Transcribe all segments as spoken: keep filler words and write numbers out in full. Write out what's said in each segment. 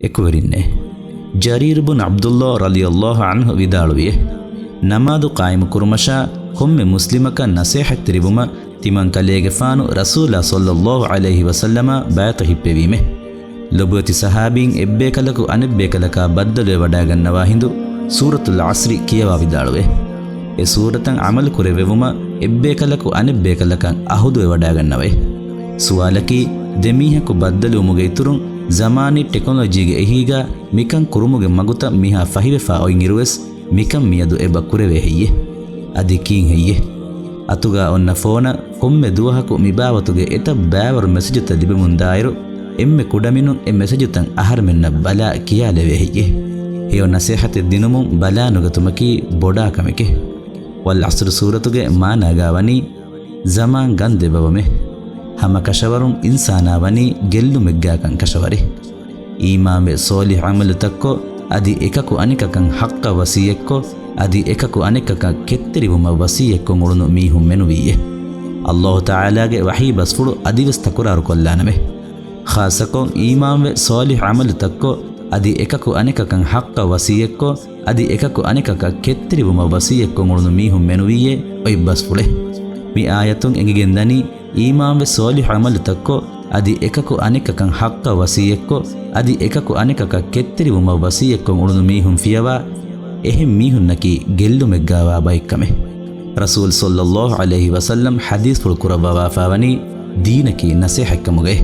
އެކުވެރިންނޭ. ޖަރީރު ބުން ޢަބްދުﷲ ރަޟިޔަﷲ ޢަންހު ވިދާޅުވިއެ، ނަމާދު ޤާއިމު ކުރުމަށާ ކޮންމެ މުސްލިމަކަށް ނަޞޭޙަތްތެރިވުމަށް ތިމަންކަލޭގެފާނު ރަސޫލާ ޞައްލަﷲ ޢަލައިހި ވަސައްލަމާ ބައިތު ހިއްޕެވީމެ. ލޮބުވެތި ޞަޙާބީން އެއްބޭކަލަކު އަނެއްބޭކަލަކާ ބައްދަލުވެވަޑާގަންނަވާ ހިނދު ސޫރަތުލް ޢަޞްރި ކިޔަވާ ވިދާޅުވޭ. އެ ސޫރަތަށް ޢަމަލު ކުރެވެވުމަށް އެއްބޭކަލަކު އަނެއްބޭކަލަކަށް ޢަހުދުވެވަޑާގަންނަވައި. ސުވާލަކީ، ދެމީހަކު ބައްދަލުވުމުގެ އިތުރުން ޒަމާނީ ޓެކްނޮލޮޖީގެ އެހީގަ މިކަން ކުރުމުގެ މަގުތައް މިހާ ފަހިވެފާ އޮތްއިރުވެސް މިކަން މިއަދު އެބަ ކުރެވޭ ހެއްޔޭ؟ އަދި ކީއްހެއްޔޭ؟ އަތުގާ އޮންނަ ފޯނަށް ކޮންމެ ދުވަހަކު މިބާވަތުގެ އެތައް ބައިވަރު މެސެޖުތައް ލިބެމުންދާއިރު، އެންމެ ކުޑަމިނުން އެ މެސެޖުތައް އަހަރެމެންނަށް ބަލާ ކިޔާލެވޭ ހެއްޔޭ؟ ހެޔޮ ނަސޭހަތެއް ދިނުމުން ބަލާނުގަތުމަކީ ބޮޑާ ކަމެކޭ. ވަލް ޢަޞްރު ސޫރަތުގެ މާނާގާ ވަނީ، ޒަމާން ގަންދެއްވަވަމޭ. ހަމަ ކަށަވަރުން އިންސާނާ ވަނީ ގެއްލުމެއްގާކަން ކަށަވަރޭ. އީމާންވެ ޞާލިޙު ޢަމަލުތައްކޮށް، އަދި އެކަކު އަނެކަކަށް ޙައްޤަށް ވަޞިއްޔަތްކޮށް، އަދި އެކަކު އަނެކަކަށް ކެތްތެރިވުމަށް ވަޞިއްޔަތްކޮށް އުޅުނު މީހުން މެނުވީއޭ. ﷲ ތަޢާލާގެ ވަޙީ ބަސްފުޅު އަދިވެސް ތަކުރާރުކޮށްލާނަމޭ. ޚާއްޞަކޮށް، އީމާންވެ ޞާލިޙު ޢަމަލުތައްކޮށް، އަދި އެކަކު އަނެކަކަށް ޙައްޤަށް ވަޞިއްޔަތްކޮށް، އަދި އެކަކު އަނެކަކަށް ކެތްތެރިވުމަށް ވަޞިއްޔަތްކޮށް އުޅުނު މީހުން މެނުވީއޭ އޮތް ބަސްފުޅޭ. މި އާޔަތުން އެނގިގެން ދަނީ، އީމާންވެ ޞާލިޙު ޢަމަލުތައްކޮށް، އަދި އެކަކު އަނެކަކަށް ޙައްޤަށް ވަޞިއްޔަތްކޮށް، އަދި އެކަކު އަނެކަކަށް ކެތްތެރިވުމަށް ވަޞިއްޔަތްކޮށް އުޅުނު މީހުން ފިޔަވާ، އެހެން މީހުންނަކީ ގެއްލުމެއްގާވާ ބައެއްކަމެއް. ރަސޫލު ޞައްލަﷲ ޢަލައިހި ވަސައްލަމް ޙަދީޘްފުޅު ކުރައްވަވާފާވަނީ ދީނަކީ ނަޞޭޙަތްކަމުގައި.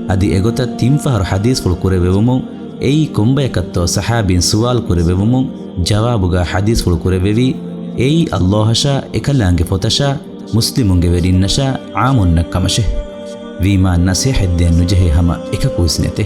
އަދި އެގޮތަށް ތިންފަހަރު ޙަދީޘްފުޅު ކުރެވެވުމުން، އެއީ ކޮންބަޔަކަށްތޯ ޞަޙާބީން ސުވާލު ކުރެވެވުމުން، ޖަވާބުގަ ޙަދީޘްފުޅު ކުރެވެވީ، އެއީ ﷲ އަށާ، އެކަލާނގެ ފޮތަށާ، މުސްލިމުންގެ ވެރިންނަށާ، ޢާއްމުންނަށް ކަމަށޭ. ވީމާ ނަޞޭޙަތް ދޭން ނުޖެހޭ ހަމަ އެކަކުވެސް ނެތޭ.